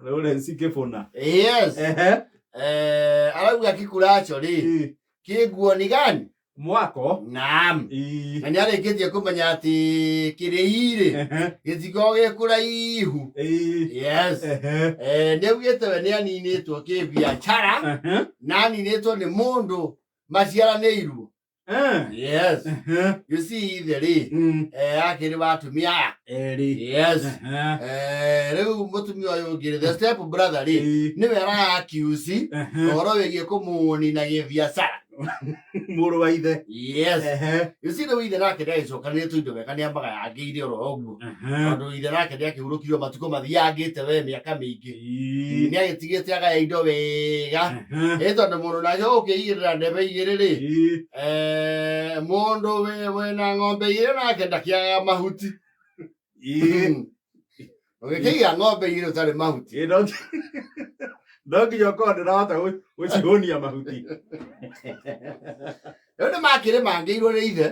Lawrence Kĩbũna. Yes. Ehe. Arauga kikuracho rĩ kĩ nguoni gani? Mwako. Naam. Na nĩ arĩkĩtie kũmenya atĩ kĩrĩi rĩ gĩtikoragwo gĩ kũraihu. Yes. Nĩ augĩte we nĩ aninĩtwo kĩbiacara na aninĩtwo nĩ mũndũ maciaranĩirwo. Yes. You see ithe rĩ akĩrĩ wa atumia aya. Erĩ. Yes. Rĩu mũtumia ũyũ ũngĩ rĩ, the step brother rĩ, nĩwe ara accuse ũhoro wĩgiĩ kũmũnina gĩbiacara. Mũrũ wa ithe. Yes. You see rĩu ithe nake nĩagĩcokanĩrĩtwo indo wega nĩambaga yangĩire oro ũguo. Tondũ ithe nake nĩakĩhurũkirio matukũ mathiangĩte we mĩaka mĩingĩ. Nĩagĩtigĩte agaya indo wega. Ĩ tondũ mũndũ nake ũkĩigĩrĩra ndebe igĩrĩ rĩ, mũndũ wĩna ng'ombe igĩrĩ nake ndakĩagaga mahuti. Ũgĩkĩiga ng'ombe igĩrĩ ũtarĩ mahuti. Ĩ, no nginya ũkorwo ndĩrahota gũcihũnia mahuti. Rĩu nĩ makĩrĩ mangĩirwo nĩ ithe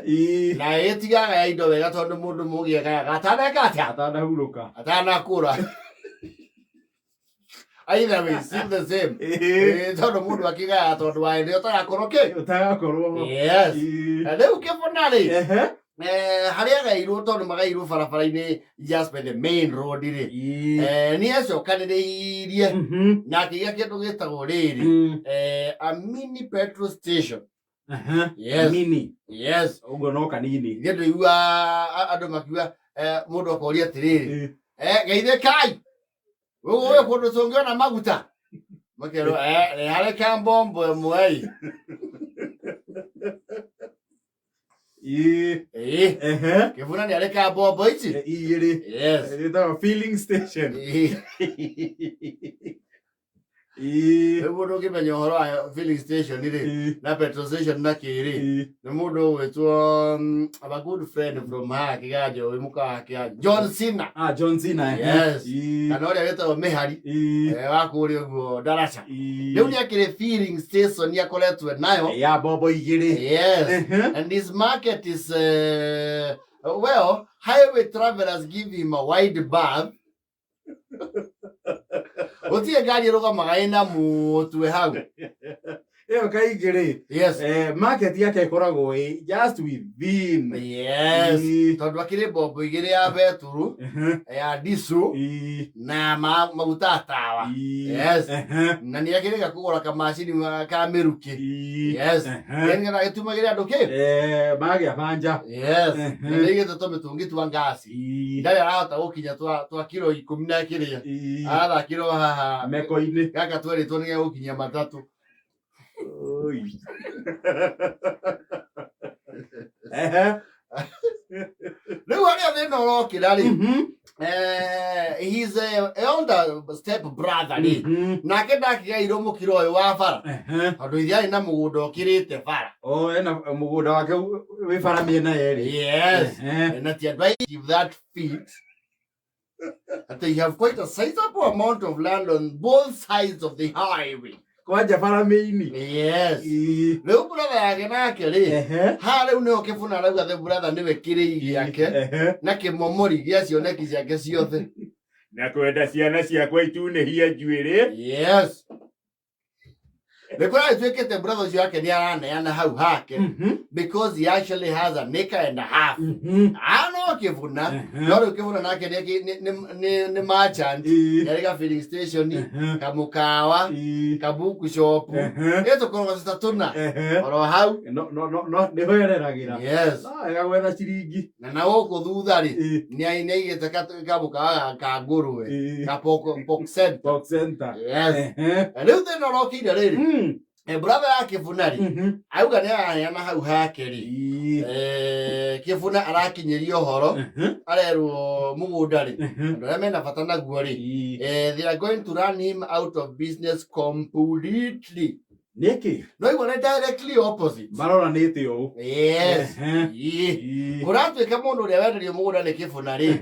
na ĩgĩtigaga ya indo wega tondũ mũndũ mũgĩ agayaga ataneka atĩa? Atanahurũka. Atanakũra. Either way, still the same. Tondũ mũndũ akĩgaya tondũ wa ĩrĩa ũtagakorwo kĩ? Ũtagakorwo ho. Yes. Na rĩu kĩbũna rĩ, harĩa agairwo tondũ magairwo barabara-inĩ just by the main road rĩ, nĩ acokanĩrĩirie na akĩgĩa kĩndũ gĩtagwo rĩrĩ, a mini petrol station. Yes. Mini. Yes. Ũguo no kanini. Niĩ ndĩigua andũ makiuga, mũndũ akoria atĩrĩrĩ, geithĩkai gũgũĩ kũndũ tũngĩona maguta, makerwo rĩharĩ ka mbombo ĩmwe ĩ. Ĩĩ. Kĩbuna nĩ arĩ ka mbombo ici Igĩrĩ. Yes. Ĩtagwo filling station. Ĩĩ. Rĩu mũndũ ũngĩmenya ũhoro wa filling station rĩ na petrol station na kĩ rĩ, nĩ mũndũ ũgwĩtwo our good friend from haha Kĩganjo, wĩ mũka wa Kĩganjo, John Cena. Ah, John Cena. Yes. Kana ũrĩa wĩtagwo Mĩhari, wa kũrĩa ũguo Ndaraca. Rĩu nĩ akĩrĩ filling station akoretwo nayo ya mbombo igĩrĩ. Yes. And his market is well, highway travelers give him a wide berth. Gũtirĩ ngari ĩrũgamaga ĩna mũtwe hau. Ĩyo kaingĩ rĩ, Yes. Market yake ĩkoragwo ĩ just within. Yes. Tondũ akĩrĩ mbombo igĩrĩ ya betũrũ, ya diesel na maguta ya tawa. Yes. Na nĩ akĩrĩga kũgũra kamacini ka mĩrukĩ. Yes. Nĩgetha gĩtumagĩre andũ kĩ? Magĩa banja. Yes. Na nĩ aigĩte tũmĩtũngi twa ngasi. Ndarĩ arahota gũkinya twa kiro 10 na kĩrĩa. Arathakĩra o haha. Meko-inĩ. Gaka twerĩtwo nĩ gegũkinyia 3. Oi. Ehe. Rĩu harĩa thĩna ũrokĩra rĩ, his elder step brother rĩ, nake ndakĩgairwo mũkĩra ũyũ wa bara tondũ ithe arĩ na mũgũnda ũkĩrĩte bara. Oh, ena mũgũnda wake wĩ bara mĩena yerĩ. Yes. Na ti andũ aingĩ give that fit that they have quite a sizable amount of land on both sides of the highway. Kwanja bara mĩini. Yes. Rĩu brother yake nake rĩ, haha rĩu nĩho Kĩbuna arauga the brother nĩwe kĩrĩi gĩake na kĩmomori gĩa cioneki ciake ciothe. Na kwenda ciana ciakwa itunĩhie njuĩrĩ. Yes. Nĩ kũragĩtuĩkĩte brother ũcio wake nĩ araneana hau hake because he actually has an acre and a half. Ah, no Kĩbuna. No rĩu Kĩbuna nake nĩ merchant. Nĩ arĩ ga filling station, kamũkawa, kabuku shop. Ĩ tũkoragwo tũta tũna. Oro hau. No no no no nĩho ereragĩra. Yes. No wega gwetha ciringi. Na gũkũ thutha rĩ, nĩ aigĩte kamũkawa ka ngũrwe. Ka pork center. Pork center. Yes. Na rĩu thĩna ũrokĩire rĩrĩ, brother ya Kĩbuna rĩ, auga nĩ araneana hau hake rĩ, Kĩbuna arakinyĩria ũhoro, arerwo mũgũnda rĩ, andũ arĩa mena bata naguo rĩ, they are going to run him out of business completely. Nĩkĩ? No igua nĩ directly opposite. Maroranĩte ũũ. Yes. Kũratuĩka mũndũ ũrĩa wenderio mũgũnda nĩ Kĩbuna rĩ,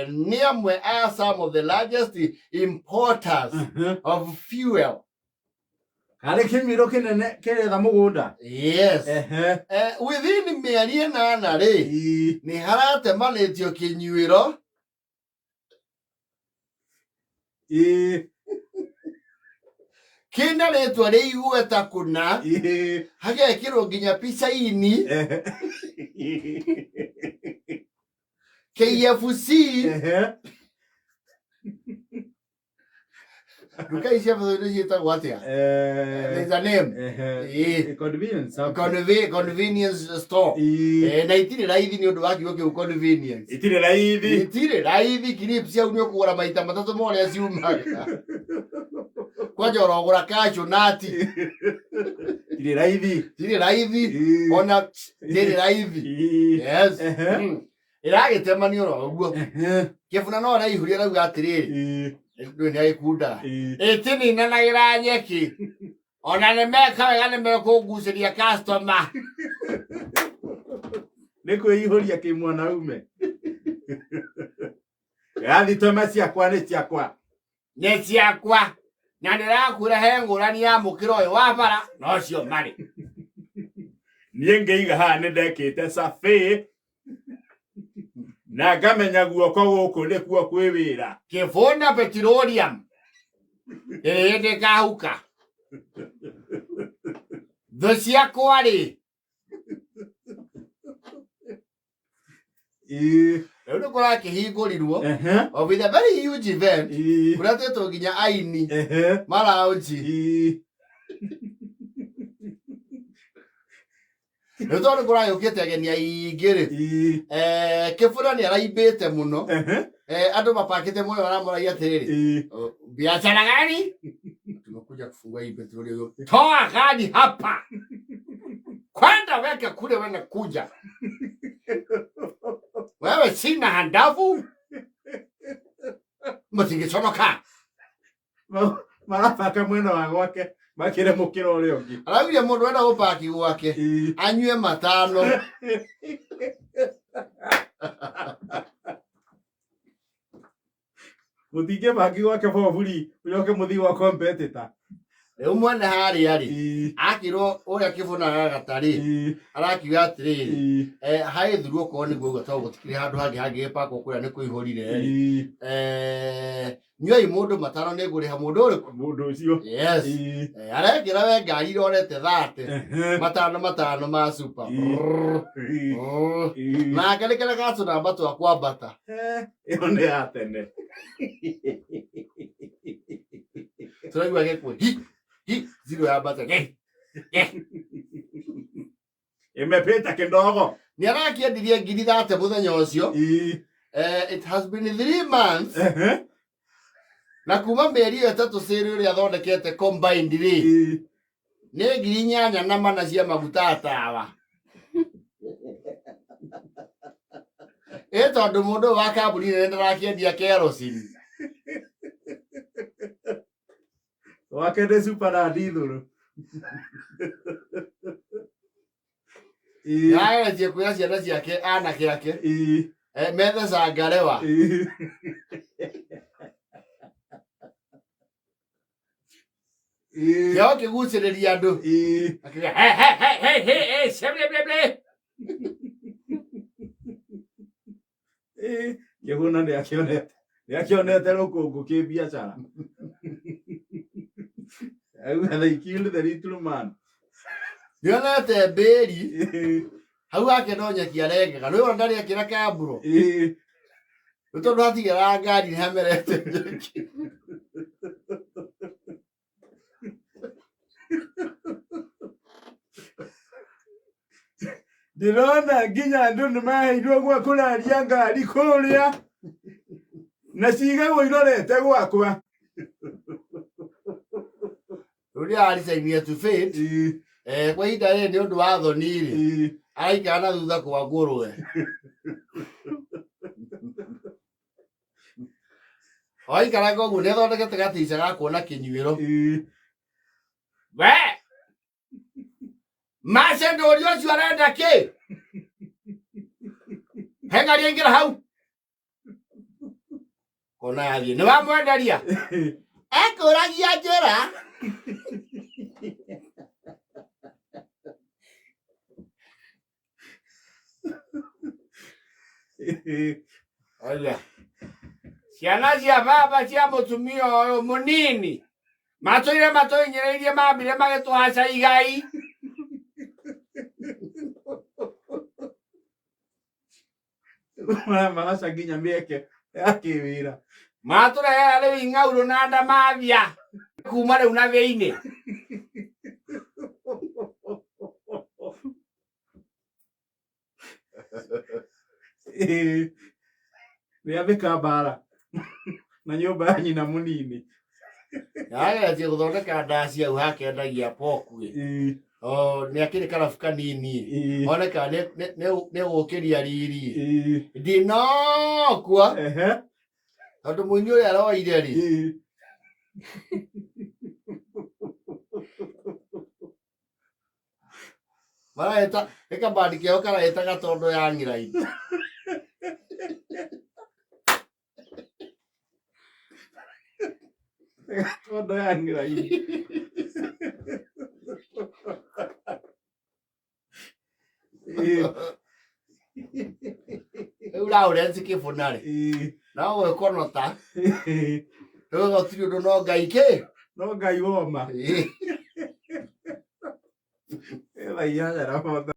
nĩ amwe a some of the largest importers of fuel. Harĩ kĩmiro kĩnene kĩretha mũgũnda. Yes. Within mĩeri 8 rĩ, nĩ haratemanĩtio kĩnyuĩro. Kĩna rĩtwa rĩ igweta kũna, hagekĩrwo nginya pica-inĩ KFC. Nduka ici cia bũrũri ciĩtagwo atĩa? There's a name. Convenience something. Convenience store. Na itirĩ raithi nĩ ũndũ wa kiugo kĩu convenience. Itirĩ raithi. Itirĩ raithi, clips ciau nĩ ũkũgũra maita matatũ ma ũrĩa ciumaga. Kwanja ũrogũra cashew nut. Itirĩ raithi. Itirĩ raithi. Ona ndĩrĩ raithi. Yes. Ĩragĩtemania oro ũguo. Kĩbuna no araihũria arauga atĩrĩrĩ, ndũĩ nĩ agĩkundaga. Ĩtĩninanagĩra nyeki. Ona nĩ meka wega nĩ mekũngucĩria customer. Nĩ kwĩihũria kĩ mwanaume. Gathitoma ciakwa nĩ ciakwa. Nĩ ciakwa. Na ndĩrakwĩra he ngũrani ya mũkĩra ũyũ wa bara na ũcio marĩ. Niĩ ngĩiga haha nĩ ndekĩte survey na ngamenya guoko gũkũ nĩkuo kwĩ wĩra. Kĩbũna petroleum ĩrĩ hĩndĩ ĩkahuka. Thũ ciakwa rĩ. Rĩu nĩ kũrakĩhingũrirwo of with a very huge event kũrĩa twĩtwo nginya aini maraũnji. Rĩu tondũ nĩ kũragĩũkĩte ageni aingĩ rĩ, Kĩbũna nĩ araimbĩte mũno. Andũ mapakĩte mũno maramũragia atĩrĩrĩ, biashara gani? Tumekuja kufungua hii petroli. Toa gari hapa. Kwenda weke kule wena kuja. Wewe sina handavu. Mũtingĩconoka. Marabaka mwena wa gwake makĩre mũkĩra ũrĩa ũngĩ. Araugire mũndũ enda gũpaki gwake anyue matano. Mũtingĩbaki gwake boburi ũcoke mũthiĩ gwa competitor. Rĩu mwene harĩa rĩ, akĩrwo ũrĩa Kĩbũna aragata rĩ, arakiuga atĩrĩrĩ, haĩthurwo okorwo nĩguo ũguo tondũ gũtikĩrĩ handũ hangĩ hangĩgĩpakwo kũrĩa nĩ kũihũrire rĩ. Nyuai mũndũ matano nĩ ngũrĩha mũndũ ũrĩkũ? Mũndũ ũcio. Yes. Arekĩra we ngari irorete 30. Matano matano ma super. Nake nĩ kĩrĩa gacũnamba twa kwambata. Ĩyo nĩ ya tene. Tũraigua gĩkwe hi hi zero yambata. Imepita kidogo. Nĩ arakĩendirie ngiri 30 mũthenya ũcio. It has been 3 months. Na kuma mĩeri ĩyo ĩtatũ sale ũrĩa athondekete combined rĩ, nĩ ngiri inyanya na mana cia maguta tawa. Ĩ tondũ mũndũ ũyũ wa kambuni nene ndarakĩendia kerosene. Wake nĩ super na ndithũrũ. Nĩarageretie kwĩra ciana ciake anake ake methe cangarewa. Kĩo kĩgucĩrĩria andũ. Akiuga he he he he he he ble ble ble. Kĩhuna nĩ akĩonete nĩ akĩonete rũkũngũ kĩ biacara. Auga they killed the little man. Nĩonete mbĩri hau hake no nyeki arengaga. Rĩu ona ndarĩ akĩra kamburo. Nĩ tondũ hatigeraga ngari nĩ hamerete nyeki. Ndĩrona nginya andũ nĩ maheirwo gwa kũraria ngari kũrĩa na cigagwo irorete gwakwa. Rĩu nĩ araricainire to fate. Kwa ihinda rĩrĩ nĩ ũndũ wa thoni rĩ, araikara na thutha kwa ngũrwe. Waikaraga ũguo nĩ athondekete gatica ga kuona kĩnyuĩro. We! Mace ndũri ũcio arenda kĩ? He ngari ĩngĩra hau. Kona yathiĩ. Nĩ wamwenderia? Ekũragia njĩra. Oiga. Ciana cia baba cia mũtumia ũyũ mũnini matũire matũhinyĩrĩirie mambire magĩtũhaca igai. Maramahaca nginya mĩeke ya kĩwĩra. Matũrehera rĩu ing'aurũ na ndamathia kuma rĩu na thĩinĩ. Ĩĩ. Nĩathĩka mbara na nyũmba ya nyina mũnini. Ageretie gũthondeka ndaci hau hake endagia poku ĩ. Ĩĩ. O nĩ akĩrĩ karabu kanini. Ĩĩ. One kana nĩ gũkĩria riri. Ĩĩ. Ndinokua Ehe. tondũ mũini ũrĩa aroire rĩ. Ĩĩ. Marahĩta nĩ kabandi keo karahĩta gatondo ya ng'iraini. Gatondo ya ng'iraini. Ĩĩ. Rĩu Lawrence Kĩbũna rĩ Ĩĩ. no gwĩkonota Ĩĩ. rĩu gũtirĩ ũndũ no Ngai kĩ. No Ngai woma. Ĩĩ. Thaa 8 na